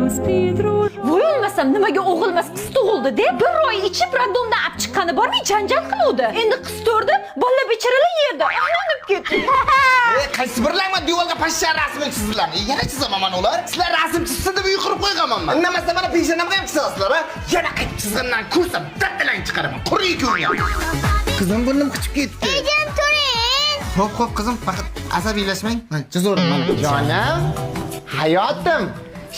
Спи, дружок. Voy o'lmasam, nimaga o'g'il emas, qiz tug'ildi deb bir oy ichib роддом dan olib chiqqani bormay janjal qiluvdi. Endi qiz tug'di, bola bechoralar yerda aylanib ketdi. E, qaysi birlangman devorga pashsha rasmini chizdilar. E, yana chizaman mana ular. Sizlar rasm chizsin deb uy qurib qo'yganman man. Indamasdan mana peshonamga ham chizasizlar, ha? Yana qaytib chizgandan ko'rsam, dabdalang chiqaraman. Qur ikkovingni. Qizim, burnim qichib ketdi. Ejim, turing. Xo'p, xo'p, qizim, faqat asabiylashmang. Mana chizaverin mana. Jonim, hayotim,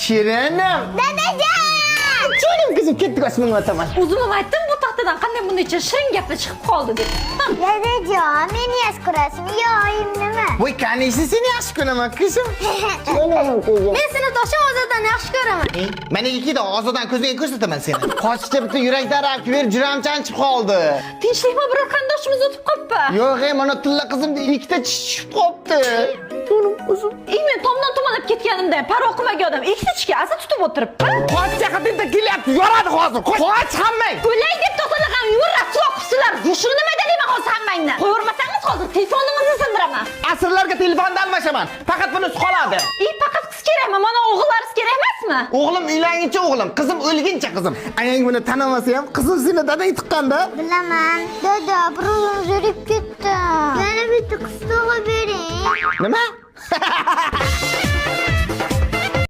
shirinim. Dadajon! Jonim qizim, ketdik osmonga tomon. O'zim ham aytdim, bu taxtadan qanday bunday shirin gaplar chiqib qoldi deb. Dadajon, meni yaxshi ko'rasizmi yo oyimnimi? Voy, конечно, seni yaxshi ko'raman, qizim. Men sinfdoshim Ozodan yaxshi ko'raman. Mana ikkida Ozodan ko'ziga ko'rsataman seni. Qochishda bitta yurakdan rak berib juram chanchib qoldi. Tinchlikmi, biror qarindoshimiz o'tib qolibdi? Yo'q, ey, mana tilla qizimda ikkita tish tushib qolibdi. Jonim qizim. Ey, men tomdan tumalab ketganimda parvo qilmagan odam ikkita tishga asa tutib o'tiribdi. Qoch, yaqinda kelyapti, yoradi hozir. Qoch hammang. O'lay deb tozalagan uyni rasvo qilibsizlar. Shuni nima deyman hozir hammangni? Qo'yavermasangiz, hozir telefoningizni sindiraman. Asrlarga telefonda almashaman. Faqat bunisi qoladi. Ey, faqat qiz kerakmi? Mana o'g'illaringiz kerak emasmi? O'g'lim uylanguncha o'g'lim, qizim o'lguncha qizim. Ayang buni tanimasa ham, qizim seni dadang tuqqanda. Bilaman. Dada, bir o'zim zerikib ketdim. Yana bitta qiz tug'ib bering. Nima?